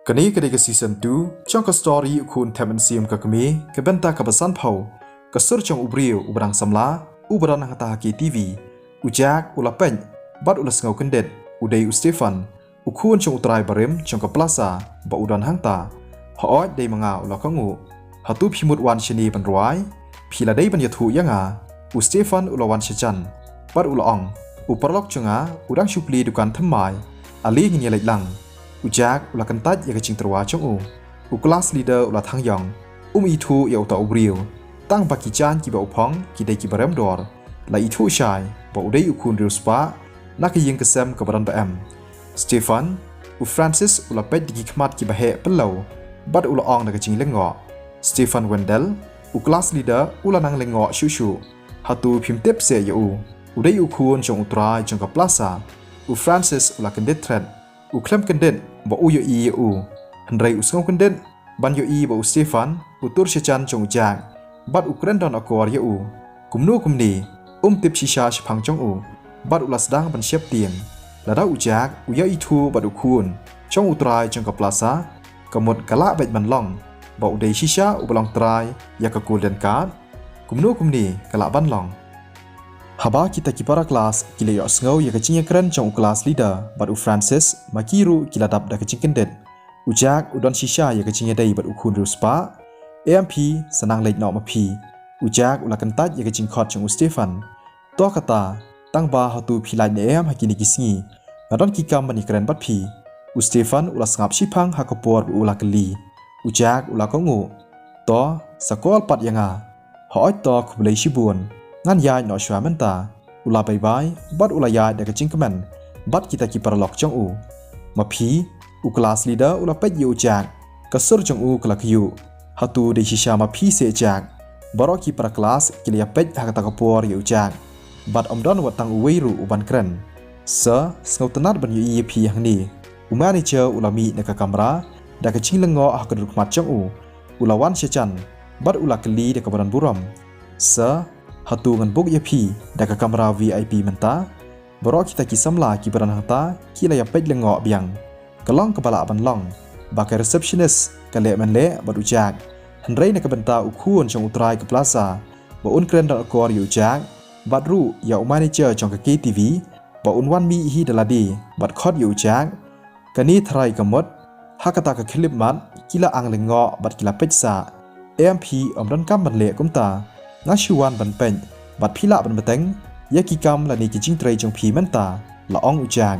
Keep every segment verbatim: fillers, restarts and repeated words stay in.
Kane ka dei ka season two jong ka story U Khun Them Mynsiem ka Kmie, ka bynta kaba sanphew. Ka sur jong u briew uba dang samla, uba don hangta ha K T V. U Jack u la peit bad u la sngew kyndit, u dei u Stefan, u khun jong u trai barim jong ka plaza ba u don hangta. Hooid, dei ma nga, u la kohnguh. Hato phi mut wan shane ban rwai? Phi la dei ban ïathuh ïa nga. U Stefan u la wan shajan bad u la ong, u paralok jong nga u dang shu plie dukan thymmai. Ale ngin ïaleit lang. U Jack u la kyntait ïa ka jingtyrwa jong u. U class leader u la thang ïong. Um ithuh ïa uta u briew. Tang ba ki jaiñ kiba u phong ki dei kiba rem dor. La ithuh shai ba u dei u khun riewspah na ka ïing ka sem kaba don ba em. Stefan, u Francis u la peit da ki khmat kiba heh pynliew bad u la ong da ka jinglyngngoh. Stefan Wendell, u class leader u la nang lyngngoh shuh shuh. Hato phim tip seh ïa u? U dei u khun jong u trai jong ka plaza. U Francis u la kyndit thret. U khlem kyndit ba u ïohi ïa u, hynrei u sngew kyndit ban ïohi ba u Stefan u tur shajan jong u Jack bad u kren don akor ïa u. Kumno kumne, um tip shisha shaphang jong u bad u la sdang ban sheptieng. Lada u Jack u ïaithuh bad u khun jong u trai jong ka plaza, ka mut ka lah beit ban long ba u dei shisha uba long trai ïa ka Golden Card. Kumno kumne ka lah ban long? Haba kita ki para klas ki la ïohsngew ïa ka jingïakren jong u class leader bad u Francis, ma ki ruh ki la dap da ka jingkyndit. U Jack u don shisha ïa ka jingïadei bad u khun riewspah. Em phi, sa nang leit noh ma phi? U Jack u la kyntait ïa ka jingkhot jong u Stefan. To kata, tang ba hato phi lait ne em ha kine ki sngi? Nga don ki kam ban ïakren bad phi. U Stefan u la sngap shiphang ha ka por ba u la kylli. U Jack u la kohnguh. To, sa call pat ïa nga. Hooid to, khublei shibun. Ngan ïaid noh shuwa mynta. U la bye bye bad u la ïaid da ka jingkmen bad kita ki paralok jong u. Ma phi, u class leader u la peit ïa u Jack. Ka sur jong u ka la kyiuh. Hato dei shisha ma phi seh Jack? Baroh ki para klas ki la ïapeit ha kata ka por ïa u Jack. Bad ym don wat tang uwei ruh uban kren. Sir, sngewtynnat ban ïohi ïa phi hangne. U manager u la mih na ka kamra da ka jinglyngngoh ha ka dur khmat jong u. U la wan shajan bad u la kylli da kaba don burom. Sir, hato ngan book ïa phi da ka kamra V I P mynta? Baroh kita ki samla kiba don hangta ki la ïapeit lyngngoh biang. Ka long kaba lah ban long ba ka receptionist ka leh mynleh bad u Jack. Hynrei na ka bynta u khun jong u trai ka plaza, ba un kren don akor ïa u Jack bad ruh ïa u manager jong ka K T V, ba un wan mih hi da lade bad khot ïa u Jack. Kane tharai ka mut, ha kata ka khyllipmat ki la ang lyngngoh bad ki la peit sah. Em phi, ym donkam ban leh kumta. Nga shu wan ban peit bad phi lah ban bteng ïa ki kam lane ki jingtrei jong phi mynta, la ong u Jack.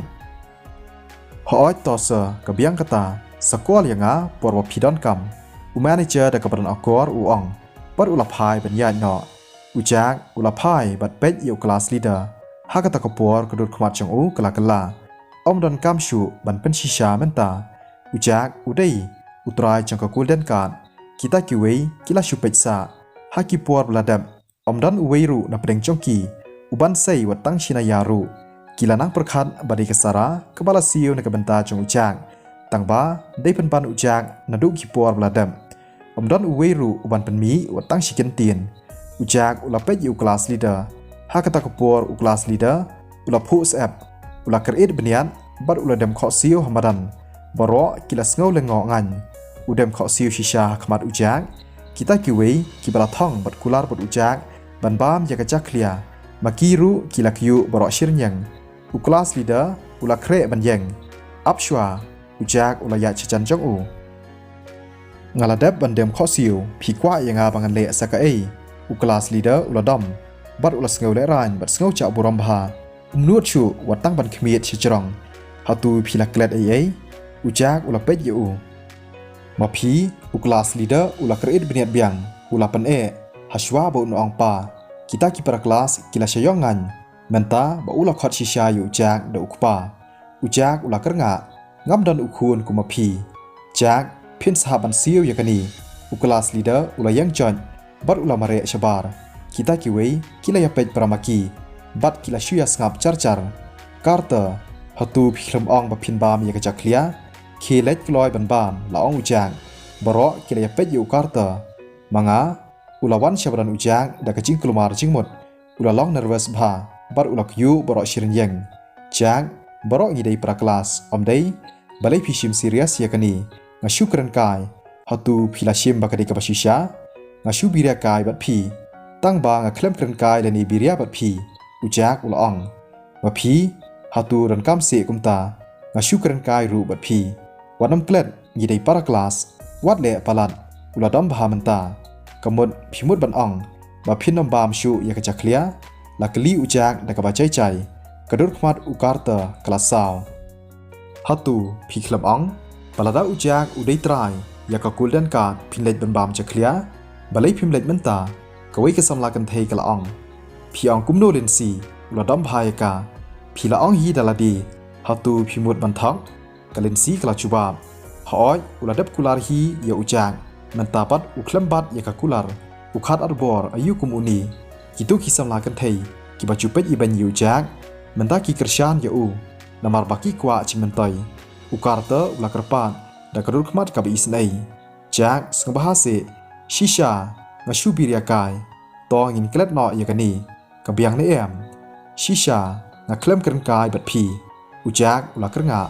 Hooid to sir, ka biang kata, sa call ïa nga por ba phi donkam. U manager da kaba don akor u ong bad u la phai ban ïaid noh. U Jack u la phai bad peit ïa u class leader. Ha kata ka por ka dur khmat jong u ka la kylla. Ym donkam shuh ban pynshisha mynta. U Jack u dei u trai jong ka Golden Card. Kita kiwei ki la shu peit sah. Ha ki por ba la dep, ym don uwei ruh na pdeng jong ki uban sei wat tang shi naïa ruh. Ki la nang pyrkhat ba dei ka Sara kaba la siew na ka bynta jong u Jack. Tang ba dei pynban u Jack naduh ki por ba la dep. Ym don uwei ruh uban pynmih wat tang shi kyntien. U Jack u la peit ïa u class leader. Ha kata ka por u class leader u la phuh syep. U la kyriat bniat bad u la dem khohsiew ha madan. Baroh ki la sngew lyngngoh ngan. U dem khohsiew shisha ha khmat u Jack. Kita kiwei kiba la thong bad kular bad u Jack ban bam ïa ka jakhlia. Ma ki ruh ki la kyiuh baroh shi rynïeng. U class leader u la khreh ban ïeng. Ap shuwa, u Jack u la ïaid shajan jong u. Nga la dep ban dem khohsiew, phi kwah ïa nga ba ngan leh sa kaei? U class leader u la dom bad u la sngew lehraiñ bad sngew jah burom bha. Um nud shuh wat tang ban khmied shajrong. Hato phi la klet ei ei? U Jack u la peit ïa u. Ma phi, u class leader u la kyriat bniat biang. U la pyneh, hashwa ba un ong pa. Kita ki para klas ki la sha ïong ngan. Mynta ba u la khot shisha ïa u Jack da u kpa. U Jack u la kyrngah. Ngam don u khun kum ma phi. Jack, phin sa hap ban siew ïa kane. U class leader u la ïeng joit bad u la mareh shabar. Kita kiwei ki la ïapeit para ma ki bad ki la shu ïa sngap jar jar. Carter, hato phi khlem ong ba phin bam ïa ka jakhlia? Khie leit kloi ban bam, la ong u Jack. Baroh ki la ïapeit ïa u Carter. Ma nga, u la wan sha ba don u Jack da ka jingkulmar jingmut. U la long nervous bha bad u la kyiuh baroh shi rynïeng. Jack, baroh ngi dei para klas, ym dei? Balei phi shim serious ïa kane? nga shu kren kai. Hato phi la shim ba ka dei kaba shisha? Nga shu biria kai bad phi. Tang ba nga khlem kren kai lane biria bad phi, u Jack u la ong. Ba phi, hato donkam seh kumta? Nga shu kren kai ruh bad phi. Wat nym klet, ngi dei para klas. Wat leh palat, u la dom bha mynta. Ka mut phi mut ban ong ba phin nym bam shuh ïa ka jakhlia? La kylli u Jack da kaba jai jai. Ka dur khmat u Carter ka la saw. Hato phi khlem ong ba lada u Jack u dei trai ïa ka Golden Card phin leit ban bam jakhlia? Balei phim leit mynta? Kawei ka samla kynthei ka la ong. Phi ong kumno Lindsay? U la dom bha ïa ka. Phi la ong hi da lade, hato phi mut ban thok? Ka Lindsay ka la jubab. Hooid, u la dep kular hi ïa u Jack. Mynta pat u khlem bat ïa ka kular. U khad arbor aïu kum une. Kito ki samla kynthei kiba ju peit ibeiñ ïa u Jack mynta ki kyrshan ïa u, namar ba ki kwah jingmyntoi. U Carter u la kyrpad da ka dur khmat kaba isynei. Jack, sngewbha seh. Shisha, nga shu biria kai. To ngin klet noh ïa kane. Ka biang ne em? Shisha, nga khlem kren kai bad phi. U Jack u la kyrngah.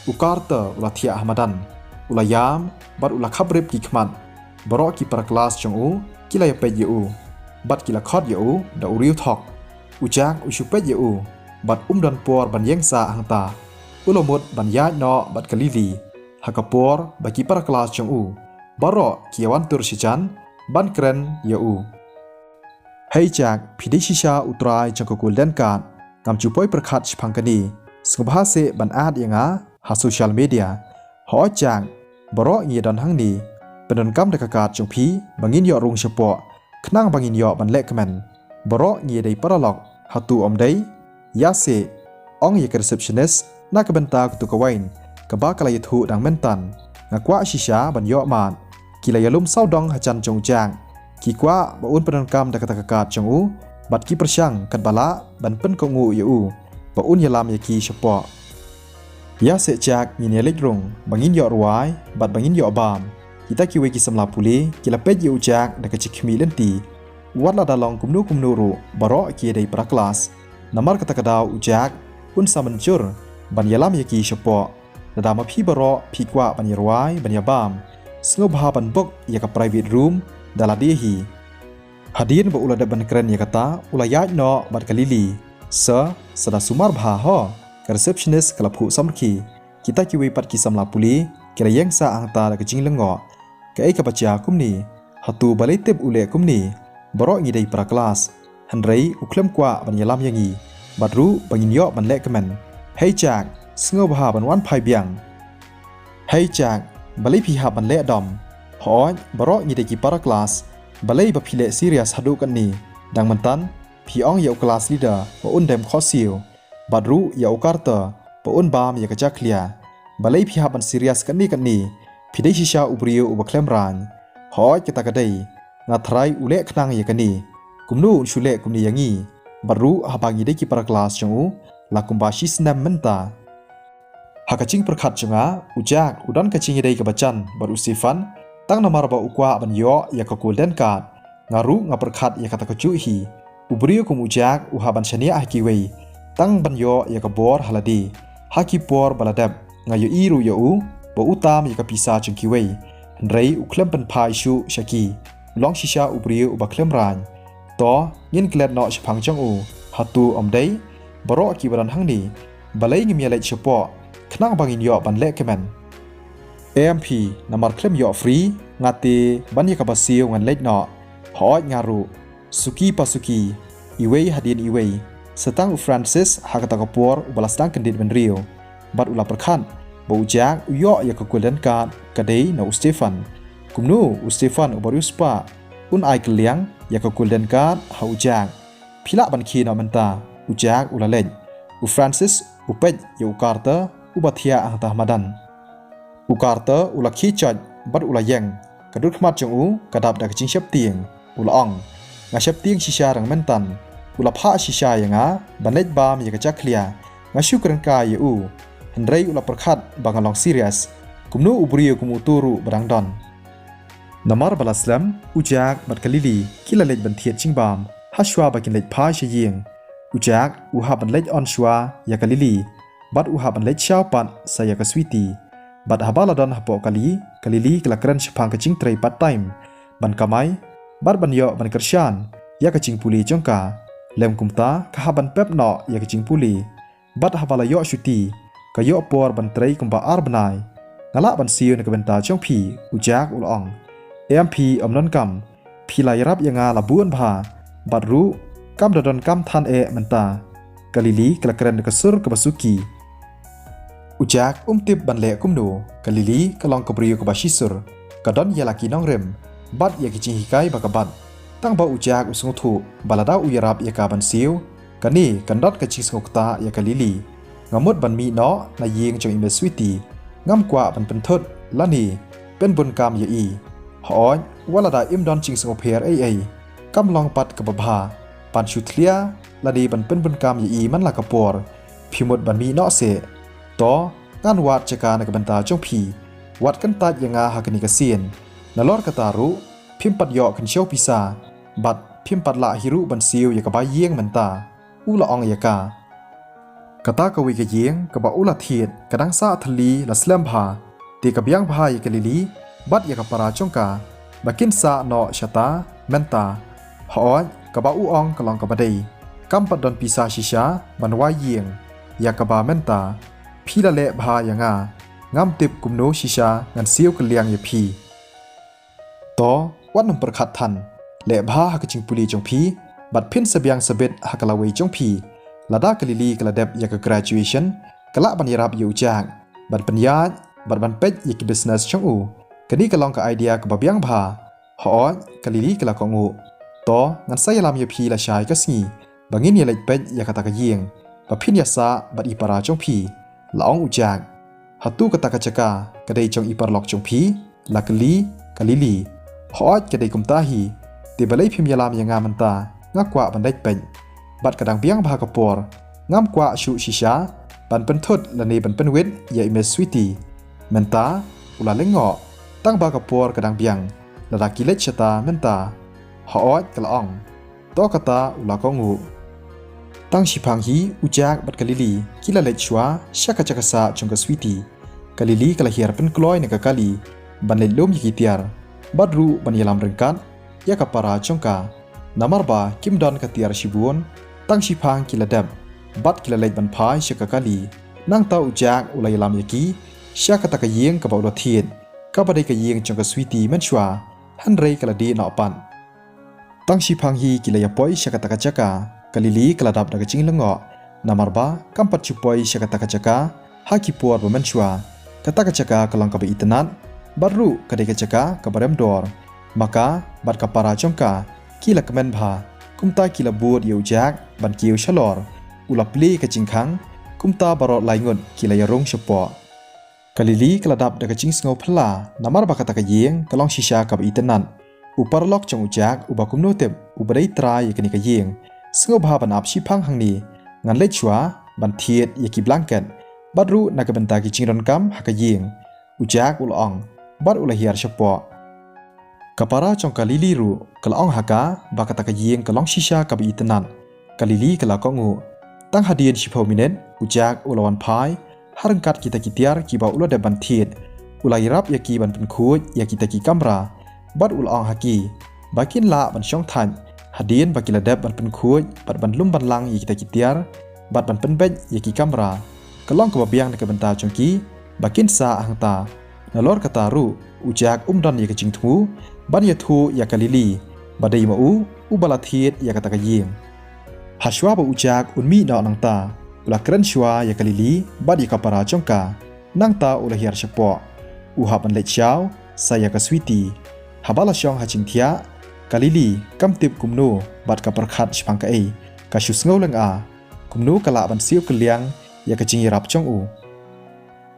U Carter u la thiah ha madan. U la ïam bad u la khaprip ki khmat. Baroh ki para klas jong u ki la ïapeit ïa u bad ki la khot ïa u da u riewthok. U Jack u shu peit ïa u bad um don por ban ïeng sah hangta. U la mut ban ïaid noh bad ka Lily ha ka por ba ki para klas jong u baroh ki ïa wan tur sha jan ban kren ïa u. Hei Jack, phi dei shisha u trai jong ka Golden Card. Ngam ju poi pyrkhat shaphang kane. Sngewbha seh ban add ïa nga ha social media. Hooid Jack, baroh ngi ïa don hangne. Pyndonkam da ka card jong phi ba ngin ïoh rung shapoh, khnang ba ngin ïoh ban leh kmen. Baroh ngi ïa dei paralok. Hato ym dei? Ïa seh, ong ïa ka receptionist na ka bynta kato ka wain kaba ka la ïathuh dang mynta. Nga kwah shisha ban ïoh mad. Ki la ïalum sawdong hajan jong u Jack. Ki kwah ba un pyndonkam da kata ka card jong u bad ki pyrshang katba lah ban pynkohnguh ïa u ba un ïalam ïa ki shapoh. Ïa seh Jack, ngin ïa leit rung ba ngin ïoh rwai bad ba ngin ïoh bam. Kita kiwei ki samla pule ki la peit ïa u Jack da ka jingkhmih lynti. Wat la da long kumno kumno ruh, baroh ki ïa dei para klas. Namar kata ka daw u Jack un sa mynjur ban ïalam ïa ki shapoh. Lada ma phi baroh phi kwah ban ïa rwai ban ïa bam, sngewbha ban book ïa ka private room da lade hi. Hadien ba u la dep ban kren ïa kata u la ïaid noh bad ka Lily. Sir, sa da sumar bha ho, ka receptionist ka la phuh samrkhie. Kita kiwei pat ki samla pule ki la ïeng sah hangta da ka jinglyngngoh. Kaei kaba jia kumne? Hato balei tip u leh kumne? Baroh ngi dei para klas. Hynrei u khlem kwah ban ïalam ïa ngi bad ruh ba ngin ïoh ban leh kmen. Hei Jack, sngewbha ban wan phai biang. Hei Jack, balei phi hap ban leh dom? Hooid, baroh ngi dei ki para klas. Balei ba phi leh serious haduh katne? Dang mynta phi ong ïa u class leader ba un dem khohsiew bad ruh ïa u Carter ba un bam ïa ka jakhlia. Balei phi hap ban serious katne katne? Phi dei shisha u briew uba khlem rang. Hooid, kata ka dei. Nga trai u leh khnang ïa kane. Kumno un shu leh kumne ïa ngi? Bad ruh haba ngi dei ki para klas jong u la kumba shi snem mynta. Ha ka jingpyrkhat jong nga, u Jack u don ka jingïadei kaba jan bad u Stefan tang namar ba u kwah ban ïoh ïa ka Golden Card. Nga ruh nga pyrkhat ïa kata kajuh hi. U briew kum u Jack u hap ban shaniah ha kiwei tang ban ïoh ïa ka bor ha lade. Ha ki por ba la dep nga ïohi ruh ïa u ba u tam ïa ka pisa jong kiwei, hynrei u khlem pynphai shuh sha ki. U long shisha u briew uba khlem rang. To ngin klet noh shaphang jong u. Hato ym dei? Baroh kiba don hangne, balei ngim ïa leit shapoh khnang ba ngin ïoh ban leh kmen? Em phi, namar khlem ïoh free, nga te ban ïa kaba siew ngan leit noh. Hooid nga ruh. Suki pa suki, iwei hadien iwei. Sa tang u Francis ha kata ka por uba la sdang kyndit bynriew bad u la pyrkhat ba u Jack u ïoh ïa ka Golden Card ka dei na u Stefan. Kumno u Stefan uba riewspah un ai kylliang ïa ka Golden Card ha u Jack? Phi lah ban khie noh mynta. U Jack u la leit. U Francis u peit ïa u Carter uba thiah hangta ha madan. U Carter u la khie joit bad u la ïeng. Ka dur khmat jong u ka dap da ka jingsheptieng. U la ong, nga sheptieng shisha dang mynta. U la phah shisha ïa nga ban leit bam ïa ka jakhlia. Nga shu kren kai ïa u, hynrei u la pyrkhat ba nga long serious. Kumno u briew kum uto ruh ba dang don? Namar ba la slem, u Jack bad ka Lily ki la leit ban thied jingbam ha shuwa ba kin leit phai sha ïing. U Jack u hap ban leit on shuwa ïa ka Lily bad u hap ban leit shaw pat sa ïa ka Sweety. Bad haba la don hapoh kali, ka Lily ka la kren shaphang ka jingtrei part time ban kamai bad ban ïoh ban kyrshan ïa ka jingpule jong ka. Lem kumta ka hap ban pep noh ïa ka jingpule. Bad haba la ïoh shuti, ka ïoh por ban trei kumba ar bnai. Nga lah ban siew na ka bynta jong phi, u Jack u la ong. Em phi ym donkam phi la ïarap ïa nga la bun bha, bad ruh kam da donkam than eh mynta. Ka Lily ka la kren da ka sur kaba suki. U Jack um tip ban leh kumno, ka Lily ka long ka briew kaba shisur, ka don ïa la ki nongrim bad ïa ki jinghikai ba ka bat. Tang ba u Jack u sngewthuh ba lada u ïarap ïa ka ban siew, kane kan don ka jingsngewkta ïa ka Lily. Nga mut ban mih noh na ïing jong i Miss Sweety. Ngam kwah ban pynthut lane pynbun kam ïa i. Hooid, wat lada im don jingsngewpher ei ei, kam long pat kaba bha ban shu thlia lane ban pynbun kam ïa i man la ka por. Phi mut ban mih noh seh? To, ngan wad jaka na ka bynta jong phi. Wat kyntait ïa nga ha kane ka sien. Nalor kata ruh, phim pat ïoh kynshew pisa bad phim pat lah hi ruh ban siew ïa kaba ïing mynta, u la ong ïa ka. Kata kawei ka ïing kaba u la thied ka dang sah thylli la slem bha. Te ka biang bha ïa ka Lily bad ïa ka para jong ka ba kin sah noh shata mynta. Hooid, kaba u ong ka long kaba dei. Kam pat don pisa shisha ban wai ïing ïa kaba mynta. Phi la leh bha ïa nga. Ngam tip kumno shisha ngan siew kylliang ïa phi. To, wat nym pyrkhat than. Leh bha ha ka jingpule jong phi bad phin sa biang sa bit ha ka lawei jong phi. Lada ka Lily ka la dep ïa ka graduation, ka lah ban ïarap ïa u Jack ban pynïaid bad ban peit ïa ki business jong u. Kane ka long ka idea kaba biang bha. Hooid, ka Lily ka la kohnguh. To, ngan sa ïalam ïa phi lashai ka sngi ba ngin ïaleit peit ïa kata ka ïing ba phin ïasah bad i para jong phi, la ong u Jack. Hato kata ka jaka ka dei jong i paralok jong phi? La kylli ka Lily. Hooid, ka dei kumta hi. Te balei phim ïalam ïa nga mynta? Nga kwah ban leit peit. Bad ka dang biang bha ka por. Ngam kwah shuh shisha ban pynthut lane ban pynwit ïa i Miss Sweety. Mynta u la lyngngoh. Tang ba ka por ka dang biang. Lada ki leit shata mynta. Hooid, ka la ong. To kata u la kohnguh. Tang shiphang hi u Jack bad ka Lily ki la leit shuwa sha ka jaka sah jong ka Sweety. Ka Lily ka la hiar pynkloi na ka kali ban leit lum ïa ki tiar bad ruh ban ïalam ryngkat ïa ka para jong ka. Namar ba kim don ka tiar shibun, tang shiphang ki la dep bad ki la leit ban phai sha ka kali. Nangta u Jack u la ïalam ïa ki sha kata ka ïing kaba u la thied, kaba dei ka ïing jong ka Sweety mynshuwa. Hynrei ka la dih noh pat. Tang shiphang hi ki la ïa poi sha kata ka jaka. Ka Lily ka la dap da ka jinglyngngoh, namar ba kam pat shu poi sha kata ka jaka ha ki por ba mynshuwa. Kata ka jaka ka long kaba itynnad bad ruh ka dei ka jaka kaba rem dor. Ma ka bad ka para jong ka ki la kmen bha. Kumta ki la bud ïa u Jack ban kiew shalor. U la plie ka jingkhang. Kumta baroh lai ngut ki la ïa rung shapoh. Ka Lily ka la dap da ka jingsngew phylla namar ba kata ka ïing ka long shisha kaba itynnad. U paralok jong u Jack uba kumno tip uba dei trai ïa kane ka ïing. Sngewbha ban ap shiphang hangne, ngan leit shuwa ban thied ïa ki blanket bad ruh na ka bynta ki jingdonkam ha ka ïing, u Jack u la ong bad u la hiar shapoh. Ka para jong ka Lily ruh ka la ong ha ka ba kata ka ïing ka long shisha kaba itynnad. Ka Lily ka la kohnguh. Tang hadien shiphew minit u Jack u la wan phai ha ryngkat kita ki tiar kiba u la dep ban thied. U la ïarap ïa ki ban pynkhuid ïa kita ki kamra bad u la ong ha ki ba kin lah ban shong thait hadien ba ki la dep ban pynkhuid bad ban lum ban lang ïa kita ki tiar bad ban pynbeit ïa ki kamra. Ka long kaba biang na ka bynta jong ki ba kin sah hangta. Nalor kata ruh u Jack um don ïa ka jingthmu ban ïathuh ïa ka Lily ba dei ma u uba la thied ïa kata ka ïing. Hashuwa ba u Jack un mih noh nangta, u la kren shuwa ïa ka Lily bad ïa ka para jong ka. Nangta u la hiar shapoh. U hap ban leit shaw sa ïa ka Sweety. Haba la shong ha jingthiah, ka Lily kam tip kumno bad ka pyrkhat shaphang kaei. Ka shu sngew lynga kumno ka lah ban siew kylliang ïa ka jingïarap jong u.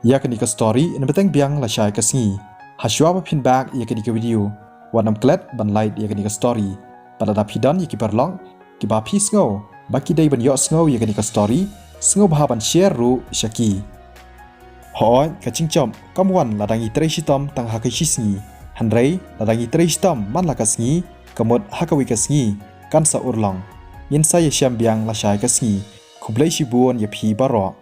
Ïa kane ka story yn bteng biang lashai ka sngi. Hashuwa ba phin bak ïa kane ka video, wat nym klet ban like ïa kane ka story. Bad lada phi don ïa ki paralok kiba phi sngew ba ki dei ban ïohsngew ïa kane ka story, sngewbha ban share ruh sha ki. Hooid, ka jingjop kam wan lada ngi trei shitom tang ha ka shisngi. Hynrei lada ngi trei shitom man la ka sngi, ka mut ha kawei ka sngi kan sa urlong. Ngin sa ïashem biang lashai ka sngi. Khublei shibun ïa phi baroh.